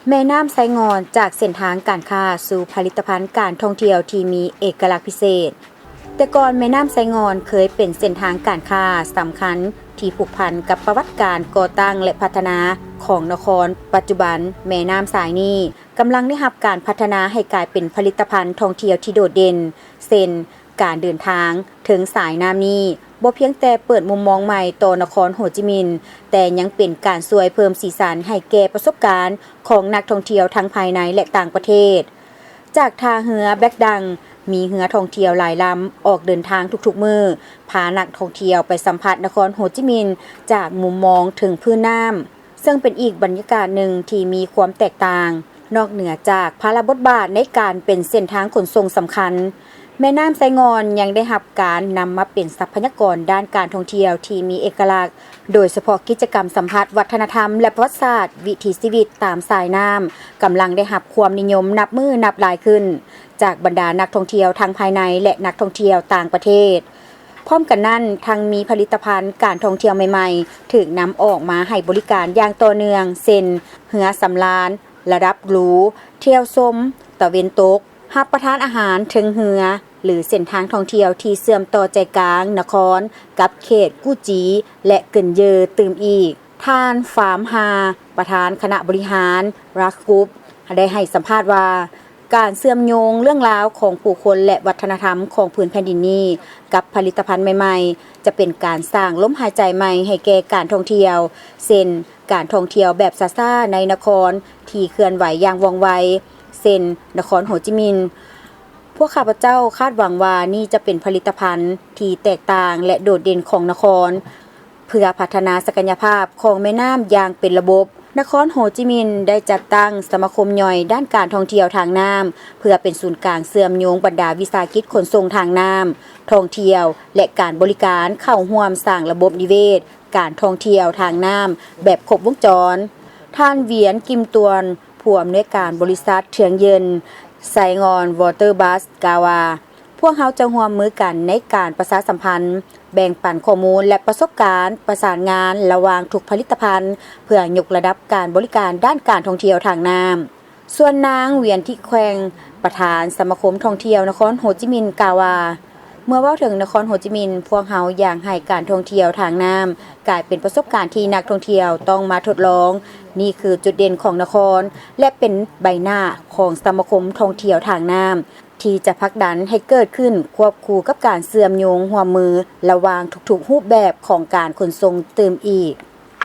ແມ່ນ້ຳໄຊງອນ ຈາກເສັ້ນທາງການຄ້າສູ່ຜະລິດຕະພັນການທ່ອງທ່ຽວທີ່ມີເອກະລັກພິເສດ. ແຕ່ກ່ອນແມ່ນ້ຳໄຊງອນເຄີຍເປັນເສັ້ນທາງການຄ້າສຳຄັນທີ່ຜູກພັນກັບປະຫວັດການກໍ່ຕັ້ງ ແລະ ພັດທະນາຂອງນະຄອນ. ປັດຈຸບັນແມ່ນ້ຳສາຍນີ້ກຳລັງໄດ້ຮັບການພັດທະນາໃຫ້ກາຍເປັນຜະລິດຕະພັນທ່ອງທ່ຽວທີ່ໂດດເດັ່ນ ເຊັ່ນ ການເດີນທາງເທິງສາຍນ້ຳນີ້ບໍ່ພຽງແຕ່ເປີດມຸມມອງໃໝ່ຕໍ່ນະຄອນໂຮຈິມິນ, ແຕ່ຍັງເປັນການຊ່ວຍເພີ່ມສີສັນໃຫ້ແກ່ປະສົບການຂອງນັກທ່ອງທ່ຽວທັງພາຍໃນ ແລະ ຕ່າງປະເທດ. ຈາກທ່າເຮືອແບັກດັງ ມີເຮືອທ່ອງທ່ຽວຫຼາຍລຳອອກເດີນທາງທຸກໆມື້, ພານັກທ່ອງທ່ຽວໄປສຳຜັດນະຄອນໂຮຈິມິນຈາກມຸມມອງເທິງພື້ນນ້ຳ. ເຊິ່ງເປັນອີກບັນຍາກາດໜຶ່ງທີ່ມີຄວາມແຕກຕ່າງ. ນອກເໜືອຈາກພາລະບົດບາດໃນການເປັນເສັ້ນທາງຂົນສົ່ງສຳຄັນ, ແມ່ນ້ຳໄຊງອນຍັງໄດ້ຮັບການນຳມາເປັນຊັບພະຍາກອນດ້ານການທ່ອງທ່ຽວທີ່ມີເອກະລັກ, ໂດຍສະເພາະກິດຈະກຳສຳຜັດວັດທະນະທຳ ແລະ ປະຫວັດສາດ, ວິຖີຊີວິດຕາມສາຍນ້ຳ ກຳລັງໄດ້ຮັບຄວາມນິຍົມນັບມື້ນັບຫຼາຍຂຶ້ນ ຈາກບັນດານັກທ່ອງທ່ຽວທັງພາຍໃນ ແລະ ນັກທ່ອງທ່ຽວຕ່າງປະເທດ. ພ້ອມກັນນັ້ນ, ທັງມີຜະລິດຕະພັນການທ່ອງທ່ຽວໃໝ່ໆ ຖືກນຳອອກມາໃຫ້ບໍລິການຢ່າງຕໍ່ເນື່ອງ ເຊັ່ນ ເຮືອສຳລານລະດັບຫຼູ, ທ່ຽວຊົມຕາເວັນຕົກ, ຮັບປະທານອາຫານເທິງເຮືອ ຫຼື ເສັ້ນທາງທ່ອງທ່ຽວທີ່ເຊື່ອມຕໍ່ໃຈກາງນະຄອນກັບເຂດກູຈີ ແລະ ເກີນເຢີຕື່ມອີກ. ທ່ານ ຟາມ ຮາ ປະທານຄະນະບໍລິຫານ ຣັກກຣຸບ ໄດ້ໃຫ້ສຳພາດວ່າ ການເຊື່ອມໂຍງເລື່ອງລາວຂອງຜູ້ຄົນ ແລະ ວັດທະນະທຳຂອງພື້ນແຜ່ນດິນນີ້ກັບຜະລິດຕະພັນໃໝ່ໆ ຈະເປັນການສ້າງລົມຫາຍໃຈໃໝ່ໃຫ້ແກ່ການທ່ອງທ່ຽວ ເຊັ່ນ ການທ່ອງທ່ຽວແບບຊ້າໆໃນນະຄອນທີ່ເຄື່ອນໄຫວຢ່າງວ່ອງໄວ ເຊັ່ນ ນະຄອນໂຮຈິມິນ. ພວກຂ້າພະເຈົ້າຄາດຫວັງວ່ານີ້ຈະເປັນຜະລິດຕະພັນທີ່ແຕກຕ່າງ ແລະ ໂດດເດັ່ນຂອງນະຄອນ ເພື່ອພັດທະນາສັກກະຍະພາບຂອງແມ່ນ້ຳຢ່າງເປັນລະບົບ. ນະຄອນໂຮຈິມິນໄດ້ຈັດຕັ້ງສະມາຄົມຍ່ອຍດ້ານການທ່ອງທ່ຽວທາງນ້ຳ ເພື່ອເປັນສູນກາງເຊື່ອມໂຍງບັນດາວິສາຫະກິດຂົນສົ່ງທາງນ້ຳ, ທ່ອງທ່ຽວ ແລະ ການບໍລິການເຂົ້າຮ່ວມສ້າງລະບົບນິເວດການທ່ອງທ່ຽວທາງນ້ຳແບບຄົບວົງຈອນ. ທ່ານ ຫວຽນ ກິມຕວນ ຜູ້ອຳນວຍການບໍລິສັດ ເທືອງເຢິນ ໄຊງອນ ວໍເຕີບັສ ກ່າວວ່າ ພວກເຮົາຈະຮ່ວມມືກັນໃນການປະຊາສຳພັນ, ແບ່ງປັນຂໍ້ມູນ ແລະ ປະສົບການປະສານງານລະຫວ່າງທຸກຜະລິດຕະພັນ ເພື່ອຍົກລະດັບການບໍລິການດ້ານການທ່ອງທ່ຽວທາງນ້ຳ. ສ່ວນນາງ ຫວຽນ ທິແຂວງ ປະທານສະມາຄົມທ່ອງທ່ຽວນະຄອນໂຮຈິມິນ ກ່າວວ່າ ເມື່ອເວົ້າເຖິງນະຄອນໂຮຈິມິນ, ພວກເຮົາຢາກໃຫ້ການທ່ອງທ່ຽວທາງນ້ຳກາຍເປັນປະສົບການທີ່ນັກທ່ອງທ່ຽວຕ້ອງມາທົດລອງ. ນີ້ຄືຈຸດເດັ່ນຂອງນະຄອນ ແລະ ເປັນໃບໜ້າຂອງສະມາຄົມທ່ອງທ່ຽວທາງນ້ຳ ທີ່ຈະຜັກດັນໃຫ້ເກີດຂຶ້ນຄວບຄູ່ກັບການເຊື່ອມໂຍງຮ່ວມມືລະຫວ່າງທຸກໆຮູບແບບຂອງການຂົນສົ່ງຕື່ມອີກ.